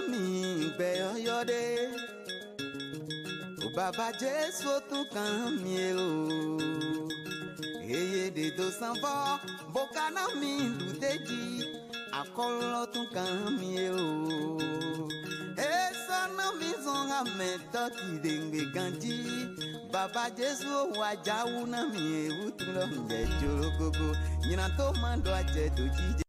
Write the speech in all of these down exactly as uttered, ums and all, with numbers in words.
Mi gbɛ yɔyɔ ɖe. O baba Jesu tun kan mi o. Eye ɖe do sanfɔ, bo ka na mi ɖu te ji. Akɔlɔ tun kan mi o. Esɔ na mi zɔn ha mɛ tɔ ti ɖe ŋgbe ganji. Baba Jesu wa jawu na mi ewu tun lɔ ŋgbe jolo gogo. Nyina to ma ɖo ajɛ do jijɛ.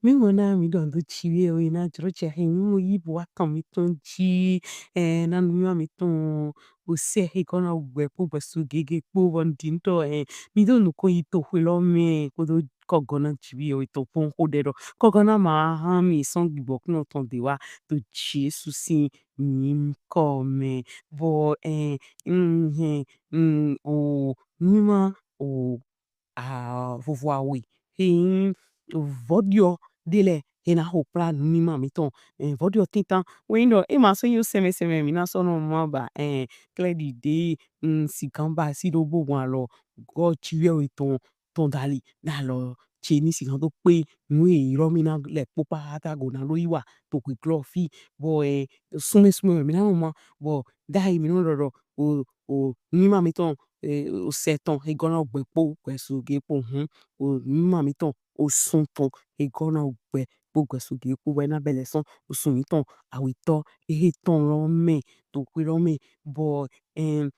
Mi ŋɔ na mi ɖɔ do ci wie o, ina jro cɛ he mi mo yi bo wa kan mi tɔn ji. Eh, na nu mi wa mi tɔn o se he kɔ na gbɛ kpo gbɛ su gege kpo bɔ ndi ntɔ, eh, mi do nu ko yi to xwe lɔ mɛ ko do kɔgɔ na ci wie o to kpo ko ɖe ɖɔ. Kɔgɔ na ma ha mi sɔn gbɔ kpo tɔn de wa to Jesu sin nyikɔ mɛ. Bɔ, eh, mm, he, mm, o, nyima, o, a, vovo awe. He, mm, vɔdiɔ ɖe lɛ, he na ho kpla nyima mitɔn. Eh, vɔdiɔ tintan. Wɛ yin ɖɔ, e ma sɔ yin o sɛmɛ sɛmɛ, mi na sɔ nɔ ma ba, eh, klɛ ɖi ɖe, mm, sigan ba si ɖo bo wan lɔ. Gɔ ci wie o tɔn tɔn dali na lɔ ce ni sigan to kpe nu e yrɔ mi na lɛ kpokpa hata go na ɖo yi wa to gbeglɔ fi bɔ, eh, sumɛ sumɛ mi na nɔ ma bɔ dayi mi nɔ ɖɔ ɖɔ o, o nyima mitɔn, eh, o sɛ tɔn he gɔ na gbɛ kpo gbɛ su ge kpo hun, o nyima mitɔn o sun tɔn he gɔ na gbɛ kpo gbɛ su ge kpo wɛ na bɛ lɛ sɔn o sun mitɔn awetɔ ehe tɔn lɔ mɛ to xwe lɔ mɛ bɔ, eh,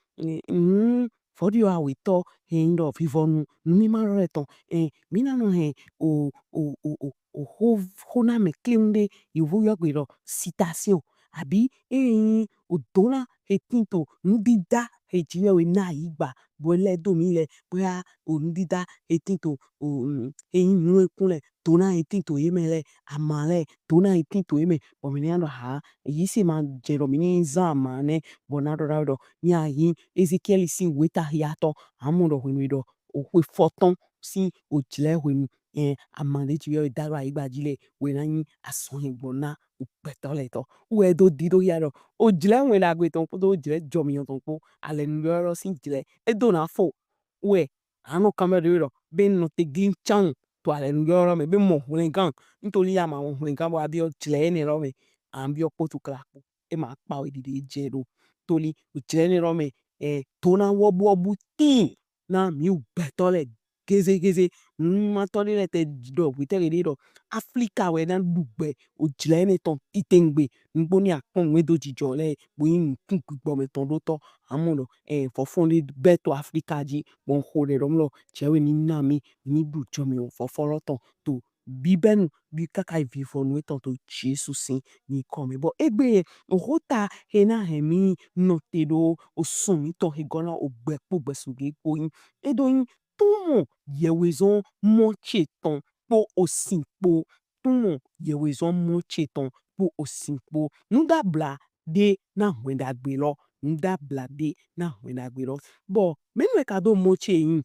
nu vɔdiɔ awetɔ he yin ɖɔ vivɔnu nu mi ma lɔ lɛ tɔn, eh, mi na nɔ hɛn o, o, o, o, o ho, ho na mɛ klewun ɖe yovo yɔ gbe ɖɔ citation abi e yin o dona he tin to nudida he ci wɛ we na yi gba bɔ lɛ do mi lɛ bɔ ya o nudida he tin to o, mm, he yin nu e kun lɛ dona he tin to ye mɛ lɛ ama lɛ dona he tin to ye mɛ bɔ mi na ɖɔ ha yi se ma jɛ ɖɔ mi ni zan ama nɛ bɔ na ɖɔ ɖa ɖɔ mi a yin Ezekiɛli sin weta hiatɔ a mɔ ɖɔ hwenu ɖɔ o xwe fɔtɔn sin o jlɛ hwenu, eh, ama ɖe ci wɛ da ɖo ayigba ji lɛ wɛ na yin asɔn he gbɔ na o gbɛtɔ lɛ tɔ wɛ do di do hia ɖɔ o jlɛ wɛn ɖagbe tɔn kpodo o jlɛ jɔmiɔ tɔn kpo alɛnu yɔyɔ sin jlɛ e do na fo wɛ a nɔ kan bɛ ɖo ɖɔ be nɔ te glin can to alɛnu yɔyɔ mɛ be mɔ hwlɛngan ntoli ama mɔ hwlɛngan bɔ a biɔ jlɛ enɛ lɔ mɛ a biɔ kpo to kla kpo e ma kpa we ɖiɖi jɛ ɖo toli o jlɛ enɛ lɔ mɛ, eh, dona wɔbuwɔbu tin na mi gbɛtɔ lɛ geze geze. Numatɔ ɖe lɛ tɛ ɖɔ hwetɛ ɖe ɖɔ Aflika wɛ na ɖu gbɛ o jlɛ enɛ tɔn titengbe nugbo ni akpɔn nu e do jijɔ lɛ bo yin nukun gbigbɔ mɛ tɔn ɖo tɔ a mɔ ɖɔ, eh, fɔfɔn ɖe bɛ to Aflika ji bɔ n xo ɖɛ ɖɔ mlɔ jɛ we ni na mi ni ɖu jɔmiɔ fɔfɔ lɔ tɔn to bibɛnu bi kaka vivɔnu etɔn to Jesu sin nyikɔ mɛ bɔ egbe ohota he na hɛn mi nɔte ɖo o sun mitɔn he gɔ na o gbɛ kpo gbɛ su ge kpo yin e do yin tumɔ yɛwezɔn Mɔce tɔn kpo osin kpo tumɔ yɛwezɔn Mɔce tɔn kpo osin kpo nudabla ɖe na hwɛn ɖagbe lɔ nudabla ɖe na hwɛn ɖagbe lɔ bɔ mɛnu wɛ ka do Mɔce yin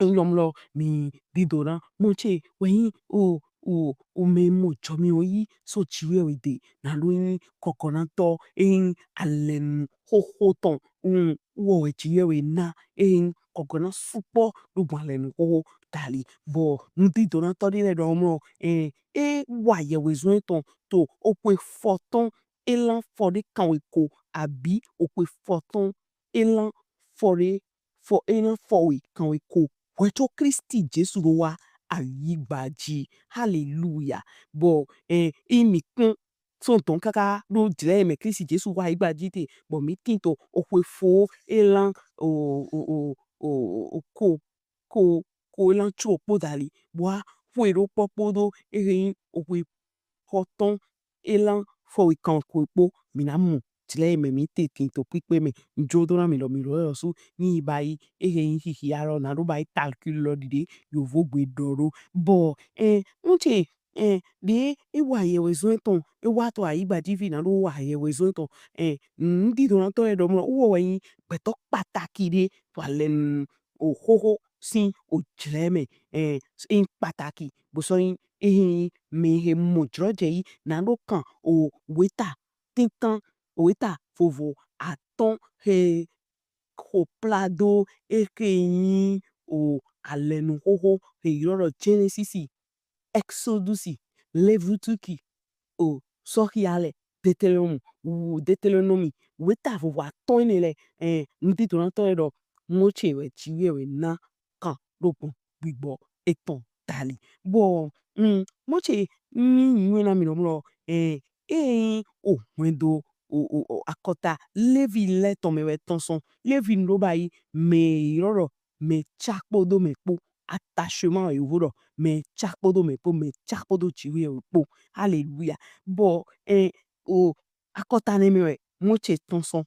Nyɔmlɔ mi dido na Mɔce wɛ yin o o o mɛ mɔ jɔmiɔ yi so ci wɛ we de na ɖo yin kɔkɔnatɔ e yin alɛnu xoxo tɔn un wɔ wɛ ci wɛ we na e yin kɔkɔna sukpɔ ɖo gbɔn alɛnu xoxo dali bɔ nudidonatɔ ɖe lɛ ɖɔ mlɔ e e wa yɛwezɔn etɔn to oxwe fɔtɔn elan fɔ ɖe kanwe ko abi oxwe fɔtɔn elan fɔ ɖe fɔ e na fɔ we kanwe ko hwɛ co Klisti Jesu ɖo wa ayigba ji. Haleluya! Bɔ eh, i mi kpɔn sɔn dɔn kaka ɖo jlɛ mɛ Klisti Jesu wa ayigba ji te bɔ mi tin to oxwe fɔ elan o o o o o ko ko ko elan co kpo dali bɔ a xwe ɖo kpɔkpo ɖo ehe yin oxwe xɔtɔn elan fɔ we kanwe ko kpo mi na mɔ jlɛ mɛ mi te tin to kpikpe mɛ n jo do na mi lɔ mi lɔ lɔ su ni yi ba yi ehe yin xixia lɔ na ɖo ba yi calcul lɔ ɖiɖe yovo gbe ɖɔ ɖo bɔ eh n ce eh ɖe e wa yɛwezɔn etɔn e wa to ayigba ji fi na ɖo wa yɛwezɔn etɔn eh n didonatɔ yɛ ɖɔ mlɔ wɔ wɛ yin gbɛtɔ kpataki ɖe to alɛnu o xoxo sin o jlɛ mɛ eh in kpataki bo sɔ yin ehe yin mɛ he mɔ jlɔjɛ yi na ɖo kan o weta tintan o weta vovo atɔn he xo kpla do ehe yin o alɛnu xoxo he yrɔ ɖɔ Jɛnɛsisi, Ɛksodusi, Levitiki, o sɔxia lɛ Deutéronome, wu Deutéronome, weta vovo atɔn enɛ lɛ, eh, nudidona tɔn lɛ ɖɔ Mose wɛ Jiwheyɛwhe na kan ɖo gbɔn gbigbɔ etɔn dali. Bɔ, mm, Mose ni nyɔ na mi nɔ mlɔ, eh, eyin o hwɛndo o, o, o, akɔta Levi lɛ tɔn mɛ wɛ tɔn sɔn. Levi nu ɖo ba yi mɛ yrɔ ɖɔ mɛ ca kpodo mɛ kpo, attachement yovo ɖɔ mɛ ca kpodo mɛ kpo, mɛ ca kpodo Jiwheyɛwhe kpo. Haleluya. Bɔ, eh, o akɔta nɛ mɛ wɛ Mose tɔn sɔn.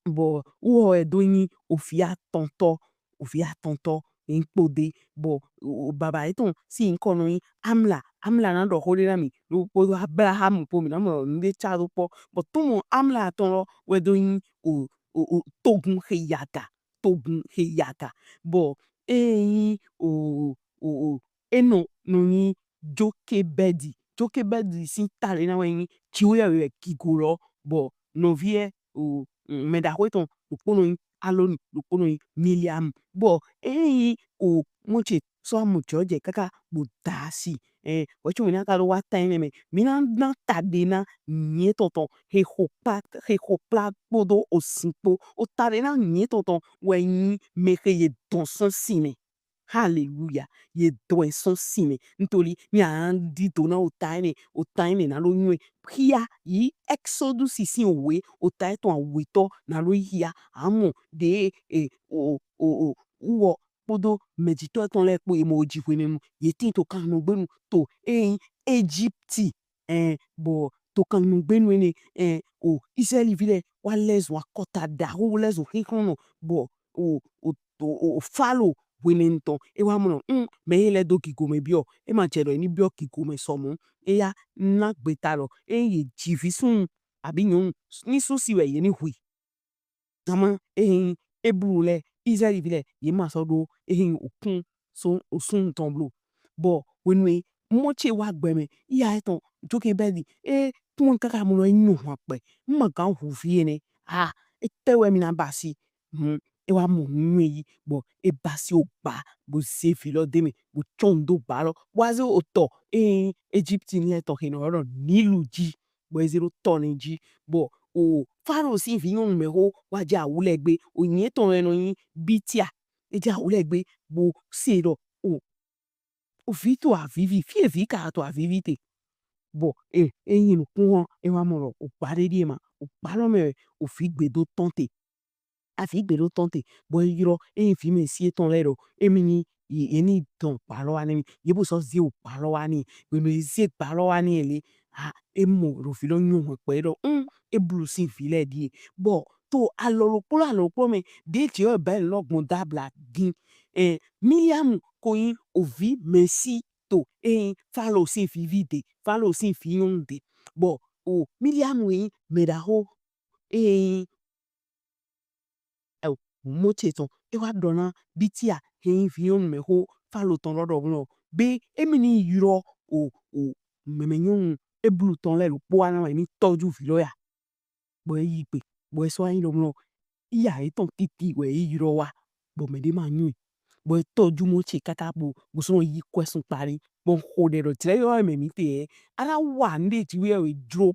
Bɔ wɔ wɛ do nyi ovi atɔntɔ, ovi atɔntɔ yin kpode. Bɔ o, o, baba etɔn si yinkɔ nɔ nyi Amla. Amla na ɖɔ xo ɖe na mi, ɖo kpodo Abraham kpo mi na mɔ nuɖe ca ɖo kpɔ. Bɔ tumɔ Amla tɔn lɔ wɛ do nyi o, o, o, togun xe yaga, togun xe yaga. Bɔ eyin o, o, o, enɔ nɔ nyi Jokebɛdi. Jokebɛdi sin ta ɖe na wɛ nyi Jiwheyɛwhe wɛ gigo lɔ. Bɔ nɔvi ɛ o, mɛ ɖaxo etɔn ɖokpo nɔ nyi Aloni, ɖokpo nɔ nyi Miriam. Bɔ eyin o Mose sɔ amɔ jɔ jɛ kaka bo da asi. Eh, wɛ co mi na ka ɖo wa ta enɛ mɛ. Mi na na ta ɖe na nyɛ tɔntɔn. He xo kpla, he xo kpla kpodo osin kpo. O ta ɖe na nyɛ tɔntɔn wɛ nyi mɛ xe ye dɔn sɔn sin mɛ. Haleluya. Ye dɔn ɛ sɔn sin mɛ. Ntoli mi a na ɖi do na o ta enɛ, o ta enɛ na ɖo nyɔɛ. Xia yi Exodus sin owe, o ta etɔn awetɔ na ɖo xia. Amɔ ɖe e o, o, o, wɔ kpodo mɛjitɔ etɔn lɛ kpo e mɔ o ji hwenɛnu. Ye tin to kannɔgbenu to eyin Egypti. Eh, bɔ to kannɔgbenu enɛ, eh, o Israɛlivi lɛ wa lɛzun akɔta ɖaxo, lɛzun xixlɔnnɔ, bɔ o, o, o, o, o Falo hwenɛnu tɔn e wa mɔ ɖɔ, mm, mɛ ye lɛ do gigo mɛ biɔ, e ma jɛ ɖɔ e ni biɔ gigo mɛ sɔmɔ. E ya na gbeta ɖɔ eyin ye ji vi sunnu abi nyɔnu ni sunnu si wɛ ye ni hu i. Ama eyin Eblu lɛ, Israɛlivi lɛ, ye ma sɔ ɖo eyin okun so osun tɔn blo. Bɔ hwenu e Mose wa gbɛ mɛ, iya etɔn Jokebɛdi e tun kaka mɔ ɖɔ e nyɔ hwan kpɛ. N ma gan hu vi enɛ. Ah, etɛ wɛ mi na basi? Hmm, e wa mɔ nuyɔnɛn yi, bɔ e basi ogba, bo ze vi lɔ de mɛ, bo cɔn nu do gba lɔ, bo wa ze otɔ eyin Egypti lɛ tɔn xe nɔ ylɔ ɖɔ Nilu ji, bɔ e ze ɖo tɔ nɛ ji. Bɔ o Falo sin vi nyɔnu mɛxo wa jɛ awulɛ gbe, o nyɛ tɔn wɛ nɔ nyi Bitia. E jɛ awulɛ gbe bo se ɖɔ o, o vi to avivi, fie vi ka to avivi te. Bɔ e, eyin nukun hɔn, e wa mɔ ɖɔ ogba ɖe ɖie ma, ogba lɔ mɛ wɛ o vi gbe do tɔn te. Avi gbe ɖo tɔn te, bɔ e ylɔ eyin vi mɛ si etɔn lɛ ɖɔ emi ni ye, ye ni dɔn gba lɔ wa nɛ mi, ye bo sɔ ze ogba lɔ wa ni. Hwenu e ze gba lɔ wa ni le, a, e mɔ ɖɔ vi lɔ nyɔ hwan kpɛ ɖɔ, mm, Eblu sin vi lɛ ɖie. Bɔ to alɔ ɖokpo alɔ ɖokpo mɛ, ɖe Jiwheyɛwhe bɛ lɔ gbɔn dabla din. Eh, Miriam ko nyi ovi mɛ si to eyin Falo sin vivi de, Falo sin vi nyɔnu de. Bɔ o Miriam nyi mɛ ɖaxo eyin Mose tɔn, e wa ɖɔ na Bitia he nyi vi nyɔnu mɛxo Falo tɔn lɔ ɖɔ mɔ, be emi ni ylɔ o, o mɛmɛ nyɔnu Eblu tɔn lɛ ɖokpo wa na wɛ ni tɔju vi lɔ ya. Bɔ e yi gbe, bɔ e sɔ wa nyi ɖɔ mɔ, iya etɔn titi wɛ e ylɔ wa, bɔ mɛɖe ma nyɔ ɛ. Bɔ e tɔju Mose kaka bo, bo sɔ nɔ yi kwɛ sun kpa ɖe, bɔ n xo ɖɛ ɖɔ jlɛ yɔ mɛ mi te ɛ, a na wa nuɖe Jiwheyɛwhe jlo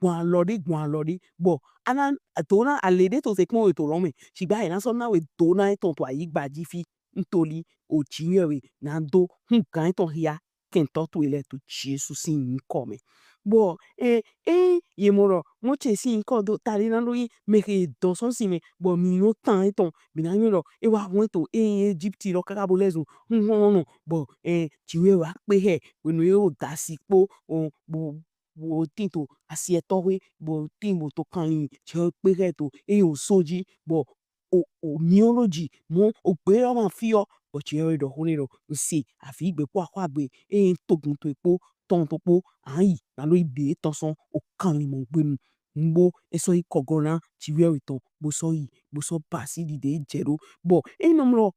gbɔn alɔ ɖe, gbɔn alɔ ɖe, bɔ a na do na ale ɖe to se kpɔn we to lɔ mɛ, shigba e na sɔ na we do na etɔn to ayigba ji fi, ntoli o Jiwheyɛwhe na do hugan etɔn xia kɛntɔ towe lɛ to Jesu sin yinkɔ mɛ. Bɔ e, e, ye mɔ ɖɔ Mose sin yinkɔ do ta ɖe na ɖo nyi mɛ xe dɔn sɔn sin mɛ, bɔ mi nyɔ tan etɔn, mi na nyɔ ɖɔ e wa hwɛn to e Egypti lɔ kaka bo lɛzun huhlɔnnɔ, bɔ e Jiwheyɛwhe wa kpe hɛ hwenu e o da asi kpo o bo, bo tin to asi etɔn xwe, bo tin bo to kanlin, Jiwheyɛwhe kpe hɛ to e o so ji, bɔ o, o miɔn ɖo ji, mɔ o gbe lɔ ma fiɔ, bɔ Jiwheyɛwhe ɖɔ xo nɛ ɖɔ n se avi gbe kpo axwa gbe, eyin togun towe kpo tɔn to kpo, a yi na ɖo yi ɖe tɔn sɔn o kanlin mɔ gbenu. N bo e sɔ yi kɔgɔ na Jiwheyɛwhe tɔn, bo sɔ yi, bo sɔ basi ɖiɖe jɛ ɖo. Bɔ e nɔ mlɔ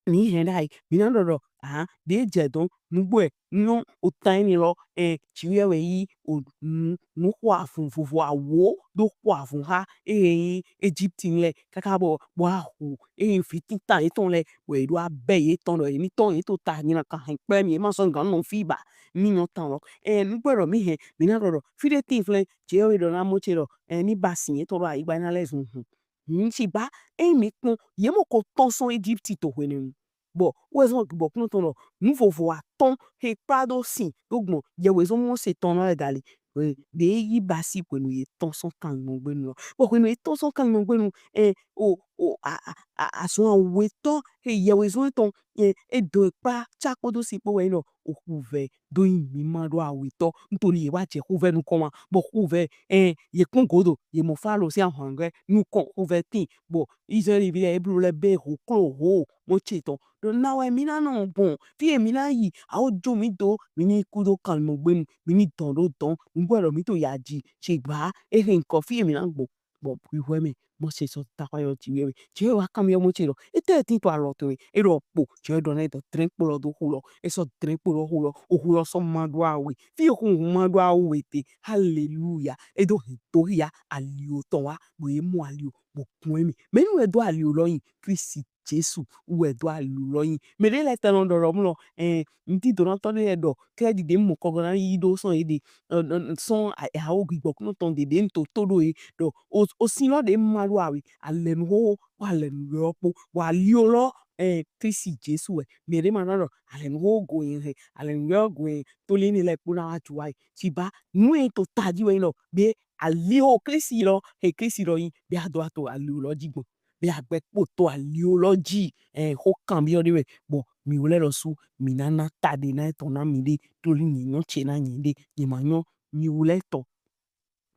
mi hɛn ɖayi, mi na ɖɔ ɖɔ, ahan, ɖe jɛ dɔn nugbo ɛ nyɔ o tan ene lɔ, ɛ, Jiwheyɛwhe yi o nu nu xɔ avun vovo awo ɖo xɔ avun xa ehe nyi Egypte lɛ kaka bɔ bɔ ahu ehe nyi vi tintan yetɔn lɛ bɔ ye ɖo abɛ yetɔn ɖɔ ye ni tɔn ye to ta nyina kan hɛn kplɛ mi ye ma sɔ gan nɔ fi ba mi nyɔ tan lɔ. Ɛ, nugbo ɛ ɖɔ mi hɛn mi na ɖɔ ɖɔ fi ɖe tin flɛn Jiwheyɛwhe ɖɔ na Mose ɖɔ, ɛ, ni ba sin yetɔn ɖo ayigba na lɛ zun hun. Ŋtsi ba eyi mi kpɔn ye mɔ ko tɔn sɔn Egypte to hwenɛnu. Bɔ wezɔn bɔ kplɔn tɔn lɔ nu vovo atɔn he kpa ɖo sin ɖo gbɔn yɛwezɔn Mose tɔn lɔ gali. Ɖe yi basi hwenu ye tɔn sɔn kangbɔngbenu lɔ. Bɔ hwenu ye tɔn sɔn kangbɔngbenu, ɛ, o o a a a azɔn awetɔ he yɛwezɔn etɔn, ɛ, e do ekpa tsa kpodo si kpo wɛ nɔ o xuvɛ do yi mi ma ɖo awetɔ ntoli ye wa jɛ xuvɛ nukɔn ma bɔ xuvɛ, ɛ, ye kpɔn godo ye mɔ Falo si ahɔngɛ nukɔn xuvɛ tin bɔ Israɛli vi lɛ Hebru lɛ be ho klo ho Mose tɔn ɖo na wɛ mi na nɔ bɔn fi ye mi na yi awo jo mi do mi ni ku do kanmɔgbenu mi ni dɔn ɖo dɔn nugbo ɛ ɖɔ mi to ya ji ci gba ehe nkɔ fi ye mi na gbɔn bɔ hwihwɛ mɛ Mose sɔ ta xɔ yɔ Jiwheyɛwhe mɛ Jiwheyɛwhe wa kan mi yɔ Mose ɖɔ etɛ e tin to alɔ to mɛ e ɖɔ kpo Jiwheyɛwhe ɖɔ na e dɔ drɛn kpo lɔ do hu lɔ e sɔ drɛn kpo lɔ hu lɔ ohu lɔ sɔ ma ɖo awe fi ye hu ma ɖo awe te haleluya e do hɛn do ya alio tɔn wa bo ye mɔ alio bo kun emi mɛ nu wɛ do alio lɔ yin Kristi Jesu wɛ do alio lɔ yin mɛ ɖe lɛ tɛ nɔ ɖɔ ɖɔ mlɔ ɛn ŋti do na tɔ ɖe lɛ ɖɔ kɛ ɖi ɖe mɔ kɔgɔ na yi ɖo sɔn ye ɖe sɔn awo gbigbɔ kunɔ tɔn ɖe ɖe ŋto to ɖo ye ɖɔ o o sin lɔ ɖe ma ɖo awe alɛnu xoxo kpo alɛnu yɔyɔ kpo bɔ alio lɔ ɛn Kristi Jesu wɛ mɛ ɖe ma na ɖɔ alɛnu xoxo go yɛn hɛn alɛnu yɔyɔ go yɛn to li ni lɛ kpo na wa ju wa yi ci ba nu yɛn to taji wɛ yin ɖɔ be alio Kristi lɔ he Kristi lɔ yin be a do ato alio lɔ ji gbɔn be a gbɛ kpo to alio lɔ ji ɛ xo kanbiɔ ɖe wɛ bɔ mi wlɛ lɔ su mi na na ta ɖe na etɔn na mi ɖe to li nyɛ nyɔ ce na nyɛ ɖe nyɛ ma nyɔ mi wlɛ tɔ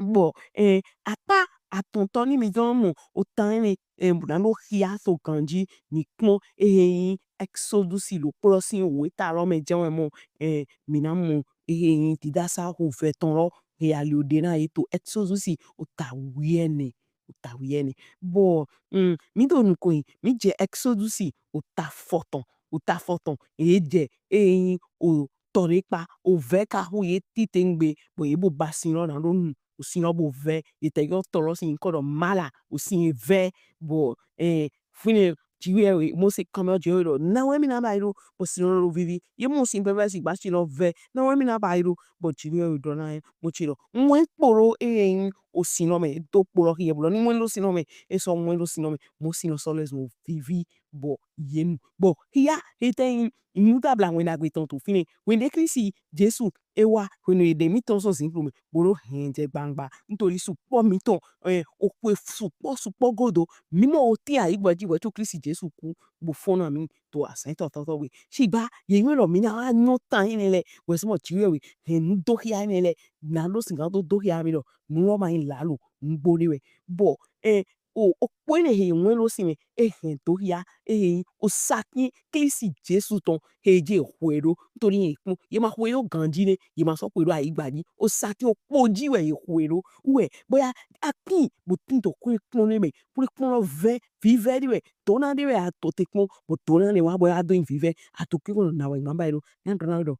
bɔ ɛ akpa atɔntɔ ni mi dɔn mɔ o tan ɛnɛ ɛ na ɖo xia to ganji mi kpɔn ehe yin Exodus lo kplɔ sin owe ta lɔ mɛ jɛn wɛ mɔ ɛ mi na mɔ ehe yin didasa xovɛ tɔn lɔ he alio ɖe na ye to Exodus o ta wiɛnɛ o ta wiɛnɛ bɔ mm, mi do nukɔn yi mi jɛ Exodus o ta fɔtɔn o ta fɔtɔn e jɛ ehe yin o tɔ ɖe kpa o vɛ ka hu ye titengbe bɔ ye bo ba sin lɔ na ɖo nu o sin lɔ bo vɛ ye tɛ yɔ tɔ lɔ sin kɔ ɖɔ mala o sin ye vɛ bɔ ɛ fine Jiwheyɛwhe Mose kanbiɔ Jiwheyɛwhe ɖɔ na wɛ mi na ba yi ɖo bɔ sin lɔ ɖo vivi ye mɔ sin vɛvɛ si gba sin lɔ vɛ na wɛ mi na ba yi ɖo bɔ Jiwheyɛwhe ɖɔ na Mose ɖɔ wɛn kpo ɖo ehe yin o sin lɔ mɛ do kpo lɔ xi ye bo lɔ ni wɛn ɖo sin lɔ mɛ e sɔ wɛn ɖo sin lɔ mɛ mɔ sin lɔ sɔ lɛ zun vivi bɔ ye nu bɔ xia etɛ yin Yuda bla wɛn ɖagbe tɔn to fine wɛn ɖe Kristi Jesu e wa hwenu e ɖe mi tɔn sɔ zinklo mɛ bo ɖo hɛn jɛ gbangba ntoli sukpɔ mi tɔn ɛ o xwe sukpɔ sukpɔ godo mi mɔ o tin ayigbɔ ji wɛ to Kristi Jesu ku bo fɔn na mi to azan tɔtɔtɔ we sigba ye yɔn lɔ mi na wa nyɔ tan yi lɛ wɛ sɔ mɔ Jiwheyɛwhe hɛn nu do xia yi lɛ na ɖo sigan do do xia mi lɔ nu lɔ ma yin lalo nugbo ɖe wɛ bɔ ɛ o okpo enɛ he wɛn ɖo sin mɛ e hɛn do xia ehe yin o satin Kristi Jesu tɔn he je xwe ɖo ntoli ye kpɔn ye ma xwe ɖo ganji nɛ ye ma sɔ xwe ɖo ayigba ji o satin okpo ji wɛ ye xwe ɖo wɛ boya a tin bo tin to xwe kpɔn nɛ mɛ xwe kpɔn lɔ vɛ vivɛ ɖe wɛ dona ɖe wɛ a to te kpɔn bo dona nɛ wa boya a do yin vivɛ a to kpɔn na wɛ ma ba yi ɖo na ɖɔ na wɛ ɖɔ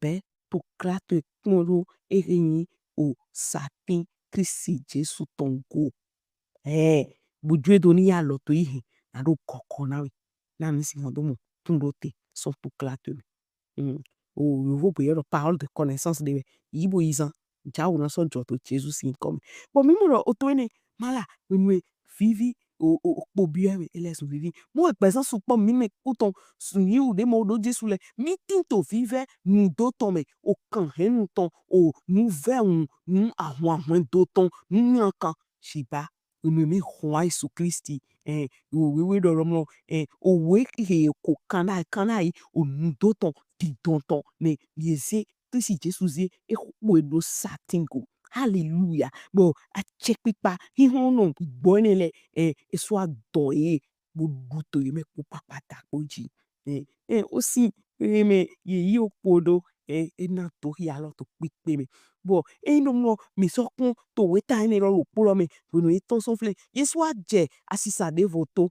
bɛ to kla to kpɔn ɖo ehe yin o satin Kristi Jesu tɔn go. Ɛɛ, bo jue do ni ya lɔ to yi hɛn na ɖo kɔkɔ na we. Na mi si hɔn do mɔ tun ɖo te sɔ to kla to mi. Mm. O yovo bo yɛ ɖɔ parole de connaissance ɖe wɛ. Yi bo yi zan. Jawu na sɔ jɔ to Jesu sin kɔ mi. Bɔ mi mɔ ɖɔ o to enɛ mala wenu e vivi o o kpo biɔ mɛ e lɛ zun vivi mo egbɛzan sukpɔ mi mɛ kutɔn sun yi wu ɖe mɔ ɖo Jesu lɛ mi tin to vivɛ nudo tɔn mɛ o kan hɛnnu tɔn o nuvɛ wun nu ahun ahun do tɔn nu nyankan sigba enu mi hɔn Jesu Kristi ɛ o wewe ɖɔ lɔ mlɔ ɛ o we he ko kan na kan na yi o nudo tɔn didɔn tɔn mɛ ye ze Kristi Jesu ze e xo e ɖo satin go. Haleluya. Bɔ acɛkpikpa hihɔn nɔ gbɔ enɛ lɛ ɛ e sɔ adɔn ye bo ɖu to ye mɛ kpo kpakpata kpo ji. Ɛ ɛ o si e mɛ ye yi o kpo ɖo ɛ e na to xia lɔ to kpikpe mɛ. Bɔ e nyi ɖo mɔ mi sɔ kpɔn to weta enɛ lɔ lo kpo lɔ mɛ hwenu e tɔn sɔ flɛ ye sɔ ajɛ asisa ɖevo to.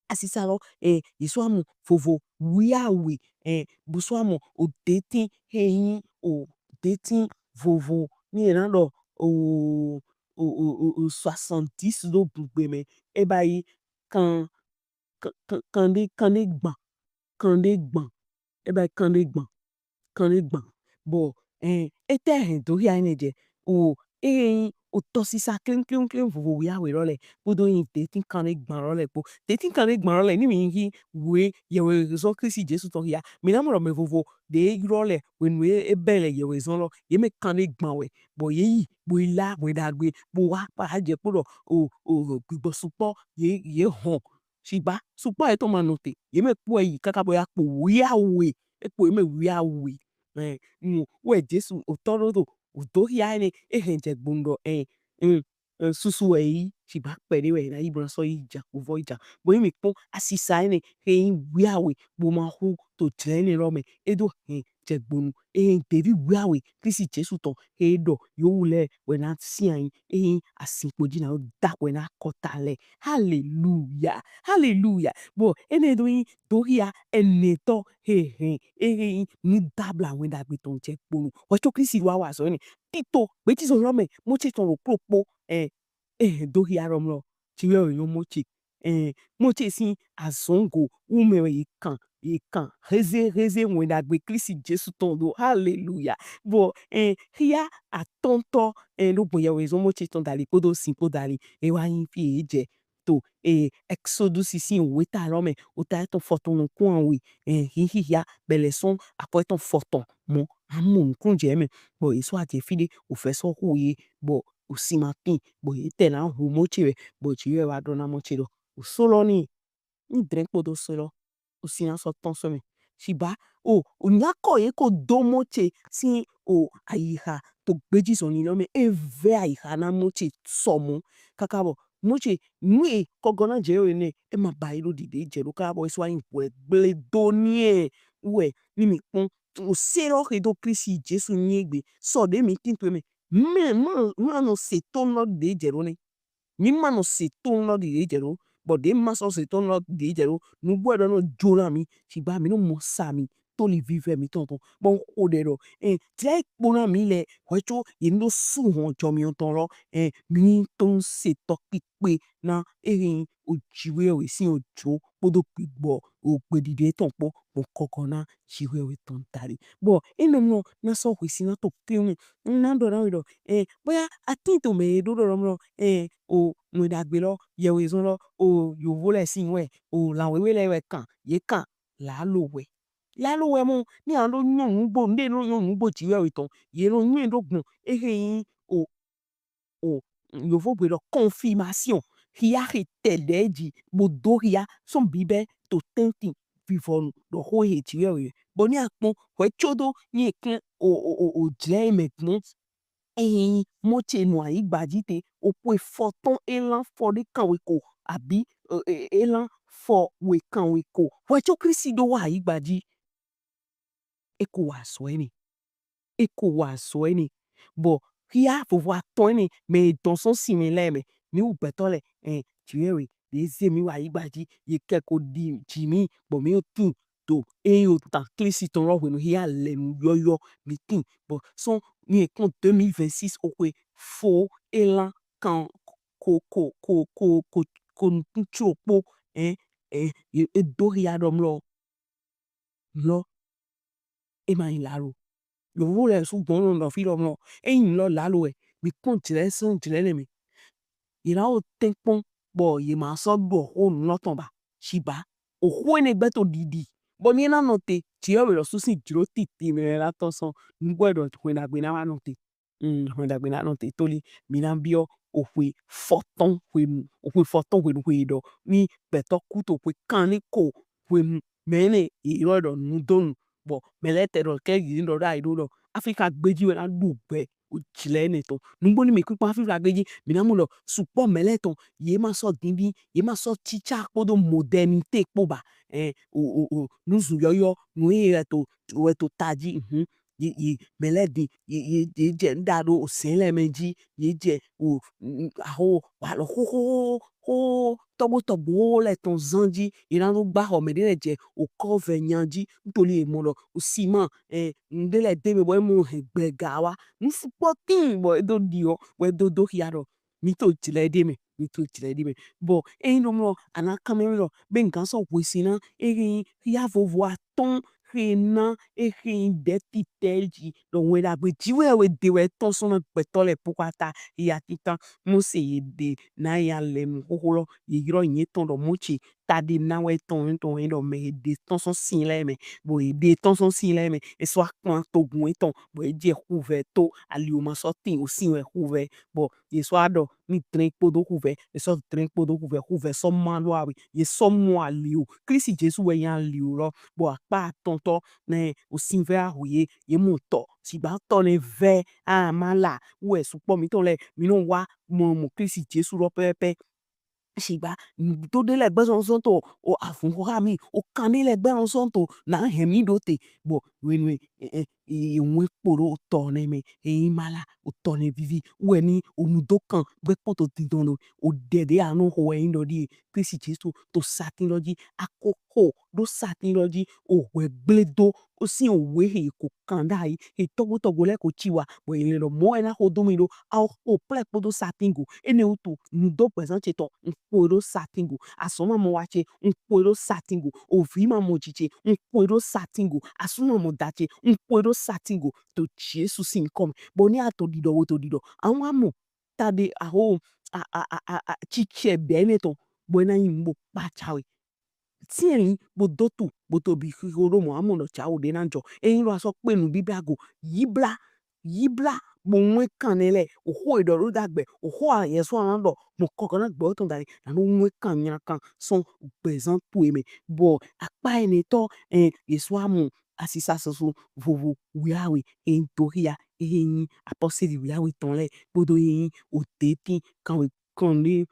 asisa lɔ, eh, ye sɔ amɔ vovo wiawe, eh, bo sɔ amɔ o detin he yin o detin vovo ni e na ɖɔ o o o o o soixante-dix ɖo bugbe mɛ, e ba yi kan kan kan kanɖe kanɖe gban kanɖe gban e ba yi kanɖe gban kanɖe gban. Bɔ eh, etɛ hɛn do hia enɛ jɛ? O, e yin o tɔsisa klin klin klin vovo wiawe lɔ lɛ kpodo yin detin kanɖe gban lɔ lɛ kpo. Detin kanɖe gban lɔ lɛ, ni mi yi we yɛwhezɔn Klisti Jesu tɔn hia, mi na mɔ ɖɔ mɛ vovo ɖe ylɔ lɛ hwenu e bɛ lɛ yɛwhezɔn lɔ, ye mɛ kanɖe gban wɛ, bɔ ye yi bo yi la wɛn ɖagbe bo wa kpa jɛ kpo ɖɔ o o gbigbɔ sukpɔ ye ye hɔn. Shigba sukpɔ yetɔn ma nɔte, ye mɛ kpo yi kaka bɔ ya kpo wiawe, e kpo ye mɛ wiawe. Eh, nu wɛ Jesu o tɔ ɖo do o do hia enɛ e hɛn jɛ gbonu ɖɔ eh, mm, eh, susu wɛ yi, shigba kpɛɖe wɛ na yi bo na sɔ yi ja kpo vɔ yi ja. Bɔ yi mi kpɔn asisa enɛ he yin wiawe bo ma hu to jlɛ enɛ lɔ mɛ, e do hɛn jɛ gbonu. Ehe yin devi wiawe Klisti Jesu tɔn he ɖɔ yewu lɛ wɛ na sian yi, ehe yin azinkpo ji na ɖo da wɛ na akɔta lɛ. Haleluya, haleluya. Bɔ enɛ do yin do hia ɛnɛtɔ he hɛn ehe yin nu dabla wɛn ɖagbe tɔn jɛ gbonu. Wɛ co Klisti wa wa azɔn enɛ. Tito gbejizɔn lɔ mɛ Mose tɔn ɖo kpokpo, eh, eh, do hia lɔ mlɔ. Ci wɛ yɔn Mose. Eh, Mose sin azɔngo wu mɛ wɛ ye kan ye kan heze heze wɛn ɖagbe Klisti Jesu tɔn do. Haleluya. Bɔ eh, hia atɔntɔ eh, ɖo gbɔn yɛwhezɔn Mose tɔn dali kpodo sin kpo dali, e wa yin fi e jɛ to eh, Exodus sin weta lɔ mɛ, weta etɔn fɔtɔn nukun awe, eh, hinhinhia bɛlɛ sɔn akɔ etɔn fɔtɔn mɔ, a mɔ nukun jɛ mɛ, bɔ ye sɔ ajɛ fi ɖe, o fɛ sɔ hu ye, bɔ o sin ma tin, bɔ ye tɛ na hu Mose wɛ, bɔ Jiwheyɛwhe wa ɖɔ na Mose ɖɔ o so lɔ ni un drɛn kpodo so lɔ, o sin na sɔ tɔn so mɛ. Shigba o o nyakɔ ye ko do Mose sin o ayiha to gbejizɔnlin lɔ mɛ, e vɛ ayiha na Mose sɔmɔ, kaka bɔ Mose nu e kɔgɔ na jɛ o enɛ, e ma ba yi ɖo ɖiɖe jɛ ɖo kaka bɔ e sɔ wa yin hwɛ gble do ni e wɛ ni mi kpɔn o se lɔ he do Klisti Jesu nyi egbe sɔ ɖe mi tin to e mɛ. Mɛ ma ma nɔ se to lɔ ɖe jɛ ɖo nɛ. Mi ma nɔ se to lɔ ɖiɖe jɛ ɖo, bɔ ɖe ma sɔ se to lɔ ɖe jɛ ɖo, nugbo ɖɔ nɔ jo na mi, shigba mi nɔ mɔ sa mi to li vivɛ mi tɔn tɔn, bɔ un xo ɖɛ ɖɔ eh, jɛ kpo na mi lɛ, hwɛ co ye nɔ su hɔn jɔ mi tɔn lɔ, eh, mi to se tɔ kpikpe na ehe o Jiwheyɛwhe sin o jo kpodo gbigbɔ o gbeɖiɖe tɔn kpo, bɔ kɔkɔ na Jiwheyɛwhe tɔn dali. Bɔ enɛ mlɔ na sɔ hwesi na to kpin un na ɖɔ na we ɖɔ eh, boya a tin to mɛ e ɖo ɖɔ mlɔ eh, o wɛn ɖagbe lɔ, yɛwhezɔn lɔ, o yovo lɛ sin wɛ, o lan wewe lɛ wɛ kan, ye kan lalo wɛ. Lalo wɛ mɔ, ni a ɖo nyɔn nugbo, nɖe nɔ nyɔn nugbo Jiwheyɛwhe tɔn, ye nɔ nyɔn ɖo gbɔn ehe yin o o yovo gbe ɖɔ confirmation, hia he tɛ ɖe ji bo do hia sɔn bibɛ to tɛntin vivɔnu ɖɔ ho he Jiwheyɛwhe. Bɔ ni a kpɔn hwɛ co do ni e kɛn o o o o jlɛ mɛ gbɔn ehe yin Mose nɔ ayigba ji te, o xwe fɔtɔn e lan fɔ ɖe kanweko abi e e e lan fɔ we kanweko. Hwɛ co Klisti ɖo wa ayigba ji, e ko wa azɔn enɛ. E ko wa azɔn enɛ. Bɔ hia vovo atɔn enɛ mɛ e dɔn sɔn sinmɛ lɛ mɛ, mi wu gbɛtɔ lɛ, eh, Jiwheyɛwhe ɖe ze mi wa ayigba ji, ye kɛ ko ɖi ji mi, bɔ mi o tin to ehe o tan Klisti tɔn lɔ hwenu hia lɛ nu yɔyɔ mi tin, bɔ sɔn ni e kpɔn deux mille vingt-six o xwe fo e lan kan ko ko ko ko ko ko nukun co kpo, eh, eh, e do hia ɖɔ mlɔ lɔ e ma yin lalo. Yovo lɛ su gbɔn nɔ ɖɔ fi ɖɔ mlɔ e yin lɔ lalo wɛ. Mi kpɔn jlɛ sɔn jlɛ nɛ mɛ. Ye na wo tɛnkpɔn bɔ ye ma sɔ ɖɔ ho nu lɔ tɔn ba. Shigba o ho enɛ gbɛ to ɖiɖi. Bɔ ni e na nɔte, Jiwheyɛwhe lɔ su sin jlo titi mɛ na tɔn sɔn nugbo ɖɔ hwɛn ɖagbe na wa nɔte. Mm, hwɛn ɖagbe na nɔte toli mi na biɔ o xwe fɔtɔn hwenu, o xwe fɔtɔn hwenu xwe ɖɔ ni gbɛtɔ ku to xwe kanlin ko hwenu mɛ enɛ e ylɔ ɖɔ nudonu, bɔ mɛ lɛ tɛ ɖɔ kɛ yi ɖɔ ɖo ayi ɖo ɖɔ Aflika gbeji wɛ na ɖu gbɛ o jlɛ enɛ tɔn. Nugbo ni mi kpikpɔn Aflika gbeji, mi na mɔ ɖɔ sukpɔ mɛ lɛ tɔn ye ma sɔ dindin, ye ma sɔ cica kpodo modernité kpo ba. Ɛn, o o o nuzun yɔyɔ nu ye wɛ to wɛ to taji, hun. Ye ye mɛ lɛ din ye ye ye jɛ nda ɖo osɛn lɛ mɛ ji, ye jɛ o aho walɔ xoxo xoxo tɔgbo tɔgbo lɛ tɔn zan ji, ye na nɔ gba xɔ mɛ ɖe lɛ jɛ okɔ vɛ nya ji, ntoli ye mɔ ɖɔ osin ma, ɛ, nuɖe lɛ de mɛ bɔ e mɔ hɛn gbɛga wa. Nu sukpɔ tin bɔ e do ɖi ɔ, bɔ e do do xia ɖɔ mi to jlɛ ɖe mɛ, mi to jlɛ ɖe mɛ. Bɔ eyin ɖo mlɔ, a na kan mɛ ɖɔ be n gan sɔ hwesi na, eyin xia vovo atɔn xe na, exe yin ɖe titɛ ji ɖɔ wɛn ɖagbe ji wɛ wɛ de wɛ tɔn sɔn na gbɛtɔ lɛ po kpata. Eya titan Mose ye ɖe na ya lɛ nu xoxo lɔ, ye yrɔ yin etɔn ɖɔ Mose, ta ɖe na wɛ tɔn tɔn yin ɖɔ mɛ ye ɖe tɔn sɔn sin lɛ mɛ, bɔ ye ɖe tɔn sɔn sin lɛ mɛ, e sɔ akpan togun etɔn, bɔ e jɛ xuvɛ to, ali o ma sɔ tin, osin wɛ xuvɛ, bɔ ye sɔ aɖɔ ni dlɛn kpodo xuvɛ, ye sɔ dlɛn kpodo xuvɛ, xuvɛ sɔ ma ɖo awe, ye sɔ mɔ ali o. Klisti Jesu wɛ yin ali o lɔ, bɔ akpa atɔntɔ nɛ osin vɛ ahu ye, ye mɔ tɔ, sigba tɔ nɛ vɛ a ma la, wɛ sukpɔ mitɔn lɛ, mi nɔ wa mɔ mɔ Klisti Jesu lɔ pɛpɛpɛ. Sigba nudo ɖe lɛ gbɛ zɔnzɔn to o avun xɔ xa mi, o kan ɖe lɛ gbɛ zɔnzɔn to na hɛn mi ɖo te, bɔ wenu e, e, e, e, wɛn kpo ɖo otɔ nɛ mɛ, eyin ma la, otɔ nɛ vivi, wɛ ni onudo kan gbɛ kpɔtɔ dindɔn ɖo, o ɖɛ ɖe a nɔ xo wɛ yin ɖɔ ɖie, Klisti Jesu to satin lɔ ji, a ko xo ɖo satin lɔ ji, o hwɛ gble do, osin owe he ko kan ɖayi, he tɔgbo tɔgbo lɛ ko ci wa, bɔ ye lɛ ɖɔ mɔ wɛ na xo do mi ɖo, a o xo plɛ kpodo satin go, enɛ wutu nudo gbɛzan ce tɔn, n xo e ɖo satin go, azɔn ma mɔ wa ce, n xo e ɖo satin go, ovi ma mɔ ji ce, n xo e ɖo satin go, asun ma mɔ da ce, n xo e ɖo satin go, to Jesu sin yinkɔ mɛ, bɔ ni a to ɖiɖɔ wo to ɖiɖɔ, a wa mɔ ta ɖe aho, a, a, a, a, a, cicɛ bɛ nɛ tɔn, bɔ e na yin bo kpa ca we. Tiɛn li bo do tu, bo to bi xixo ɖo mɔ, a mɔ ɖɔ ca wo ɖe na jɔ. Eyin ɖɔ a sɔ kpe nu Bibla go, yibla, yibla, bo wɛn kan nɛ lɛ, oxo e ɖɔ ɖo dagbe, oxo a yɛ sɔ na ɖɔ, mɔ kɔkɔ na gbɛ tɔn dali, na ɖo wɛn kan nyla kan sɔn gbɛzan towe mɛ. Bɔ akpa enɛ tɔ, ɛ, ye sɔ a mɔ asisa soso vovo wiawe, e do xia, e yin apɔsteli wiawe tɔn lɛ, kpodo e yin odetin kanwe kanɖe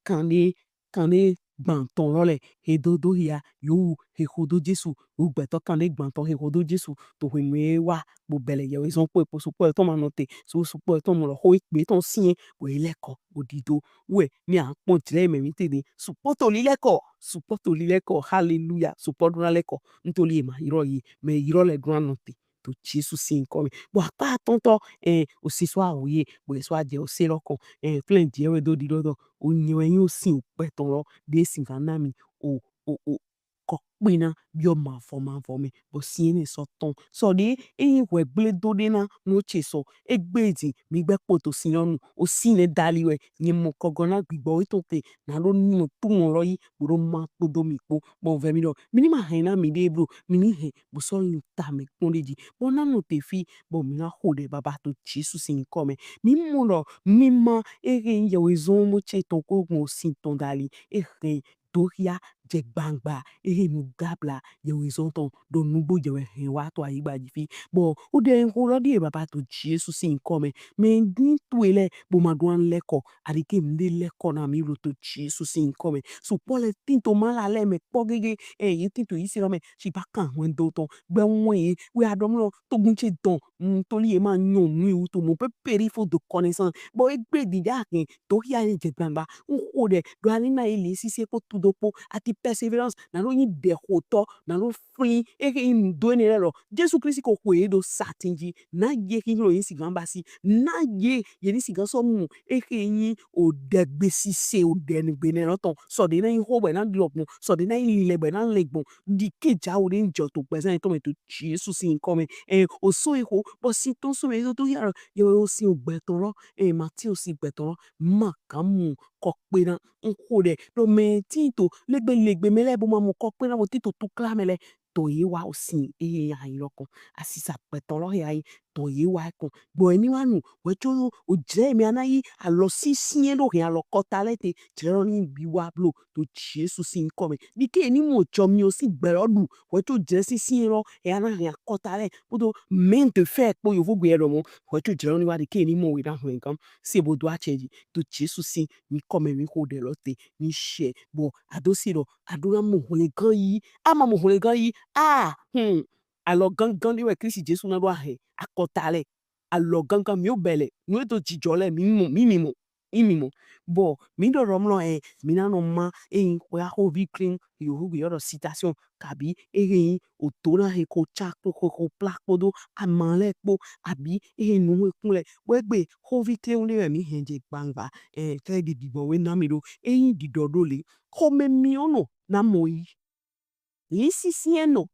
kanɖe kanɖe gban tɔn lɔ lɛ, he do do xia, yo wu he xo do Jesu, yo gbɛtɔ kanɖe gban tɔn he xo do Jesu, to hwenu e wa bo bɛ lɛ yɛwhezɔn kpo e po sukpɔ etɔn ma nɔ te, so sukpɔ etɔn mɔ lɔ xo e kpe tɔn sinyɛn, bɔ e lɛkɔ bo ɖido. Wɛ ni a kpɔn jlɛ mɛ mi te ɖe, sukpɔ to lilɛkɔ, sukpɔ to lilɛkɔ, haleluya, sukpɔ ɖo na lɛkɔ, ntoli e ma yrɔ ye, mɛ yrɔ lɛ ɖo na nɔ te. To Jesu sin yinkɔ mɛ. Bɔ akpa atɔntɔ, ɛ, osin sɔ awu ye, bɔ e sɔ ajɛ ose lɔ kɔn, ɛ, flɛn diɛ wɛ do ɖiɖɔ ɖɔ, o nyɛ wɛ yin osin ogbɛ tɔn lɔ, ɖe sin ka na mi, o, o, o, kɔ kpe na biɔ mavɔ mavɔ mɛ, bɔ sin enɛ sɔ tɔn. Sɔ ɖe, eyin hwɛ gble do ɖe na nu ce sɔ, egbe din, mi gbɛ kpo to sin lɔ nu, osin nɛ dali wɛ, nyɛ mɔ kɔgɔ na gbigbɔ etɔn te, na ɖo nu tu mɔ lɔ yi, bo ɖo ma kpodo mi kpo, bɔ vɛ mi ɖɔ, mi ni ma hɛn na mi ɖe blo, mi ni hɛn bo sɔ yin ta mɛ kpɔn ɖe ji, bɔ na nɔ te fi, bɔ mi na xo ɖɛ baba to Jesu sin yinkɔ mɛ. Mi mɔ ɖɔ mi ma ehe yɛwhezɔn mɔ ce tɔn ko gbɔn osin tɔn dali, ehe do xia jɛ gbangba, ehe nu dabla yɛwhezɔn tɔn ɖo nugbo jɛ wɛ hɛn wa to ayigba ji fi. Bɔ o ɖɛ n xo lɔ ɖie baba to Jesu sin yinkɔ mɛ. Mɛ din towe lɛ bo ma ɖo na lɛkɔ, a ɖike mi ɖe lɛkɔ na mi lo to Jesu sin yinkɔ mɛ. Sukpɔ lɛ tin to ma la lɛ mɛ kpɔ gege, ɛ, ye tin to yise lɔ mɛ, ci ba kan hwɛndo tɔn gbɛ wɛn ye, wɛ a ɖɔ mlɔ togun ce dɔn, ntoli ye ma nyɔ nu wutu mɔ pe peri fo de connaissance. Bɔ egbe din ja hɛn do xia ye jɛ gbangba. N xo ɖɛ ɖɔ a ni na ye le sise kpo tudo kpo, ati persévérance, na ɖo yin ɖɛxotɔ, na ɖo flin, ehe yin nu do enɛ lɛ lɔ. Jesu Klisti ko xwe ye ɖo satin ji, na ye xixlɔ ye sigan basi, na ye, ye ni sigan sɔ mɔ, ehe yin o ɖɛgbe sise, o ɖɛnugbe nɛ lɔ tɔn. Sɔ ɖe na yin xo bɔ e na ɖiɔ gbɔn, sɔ ɖe na yin lilɛ bɔ e na lɛn gbɔn. Ɖike jawo ɖe n jɔ to gbɛzan etɔn mɛ to Jesu sin yinkɔ mɛ. Ɛ, o sɔ e xo, bɔ sin tɔn sɔ mɛ e do ya lɔ, ye o sin ogbɛ tɔn lɔ, ɛ, Matiu sin gbɛ tɔn lɔ, ma kan mɔ kɔ kpe na, n xo ɖɛ ɖɔ mɛ tin to legbe legbe mɛ lɛ bo ma mɔ kɔ kpe na bo tin to tukla mɛ lɛ, tɔn ye wa osin ehe ya yi lɔ kɔn, asisa gbɛtɔ lɔ he ya yi, tɔn ye wa kɔn. Gbɔ emi wa nu, wɛ co o jlɛ mi ana yi alɔ sisiɛ ɖo hɛn alɔ kɔta lɛ te, jlɛ lɔ ni bi wa blo to Jesu sin yinkɔ mɛ. Ɖike ni mɔ jɔ mi o sin gbɛ lɔ ɖu, wɛ co jlɛ sisiɛ lɔ he ana hɛn akɔta lɛ kpodo main de fer kpo yovogbe yɛ ɖɔ mɔ, wɛ co jlɛ lɔ ni wa ɖike ni mɔ we na hwɛngan se bo do acɛ ji to Jesu sin yinkɔ mɛ mi xo ɖɛ lɔ te. Mi shɛ bɔ a do se ɖɔ a ɖo na mɔ hwlɛngan yi, a ma mɔ hwlɛngan yi, a, hmm, alɔ gangan ɖe wɛ Klisti Jesu na ɖo ahɛn akɔta lɛ. Alɔ gangan mi o bɛ lɛ, nu e do jijɔ lɛ mi mɔ, mi mi mɔ. imi mɔ. Bɔ mi ɖɔ ɖɔ mlɔ ɛ mi na nɔ ma eyin xwe axovi klin yohugu yɔ ɖɔ citation kabi eyin oto na he ko ca kpo ko ko pla kpodo ama lɛ kpo abi eyin nu he kun lɛ wɛ gbe xovi klin ɖe wɛ mi hɛn jɛ gbangba ɛ kɛ ɖi ɖigbɔ we na mi ɖo eyin ɖiɖɔ ɖo le xomɛ mi ɔnɔ na mɔ yi. Lisisiɛnɔ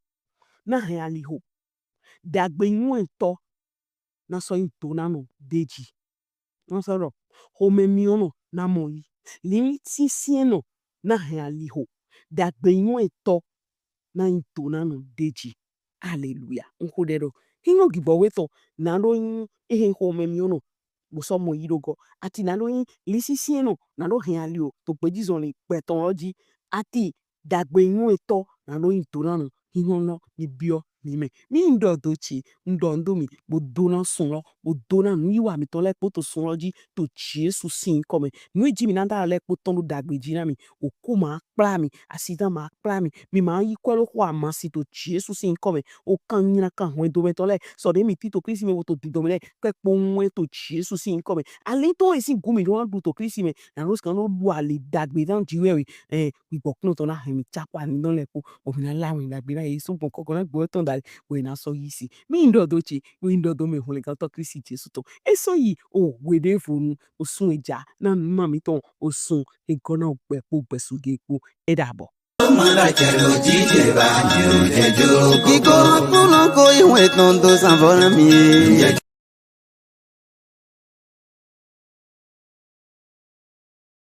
na hɛn aliho. Dagbe nyuɛtɔ na sɔ yin donanɔ deji. Na sɔ ɖɔ xomɛ miɔnɔ na mɔ yi. Lisisiɛnɔ na hɛn aliho. Dagbe nyuɛtɔ na yin donanɔ deji. Aleluya. N xo ɖɛ ɖɔ hinyɔ gibɔ wetɔ na ɖo yin ehe xomɛ miɔnɔ bo sɔ mɔ yi ɖo gɔ. Ati na ɖo yin lisisiɛnɔ na ɖo hɛn ali o to gbejizɔnlin gbɛtɔ lɔ ji. Ati dagbe nyuɛtɔ na ɖo yin donanɔ hinyɔ lɔ mi biɔ mi mɛ. Mi n ɖɔ do ce n ɖɔ n do mi bo dona sun lɔ bo dona nuyiwa mitɔn lɛ kpo to sun lɔ ji to Jesu sin yinkɔ mɛ. Nu e ji mi na ɖa lɛ kpo tɔn ɖo dagbe ji na mi. Oku ma kpla mi, asidan ma kpla mi, mi ma yi kwɛ ɖo xo amasi to Jesu sin yinkɔ mɛ. Okan nyina kan hwɛndo mɛtɔn lɛ sɔ ɖe mi ti to Klisti mɛ bo to didɔn mɛ lɛ kpɛ kpo wɛn to Jesu sin yinkɔ mɛ. Ali tɔn e sin gu mi ɖo na ɖu to Klisti mɛ na ɖo sika nɔ ɖu ali dagbe dan ji wɛ we. Ɛ gbigbɔ kplɔntɔ na hɛn mi ca kpo ali dɔn lɛ kpo bɔ mi na la wɛn dagbe na Jesu gbɔn kɔkɔ na gbɔ tɔn dali wɛ na sɔ yi si. Mi n ɖɔ do ce mi n ɖɔ do mɛ hwlɛngantɔ Klisti Jesu tɔn. E sɔ yi o hweɖevonu o sun e ja na nu ma mitɔn o sun e gɔ na o gbɛ kpo gbɛsu ge kpo. E ɖabɔ. Mala cɛ ɖo jijɛ ba mi o jɛ jo. Kikɔ kplɔ ko iwe tɔn do sanfɔ na mi.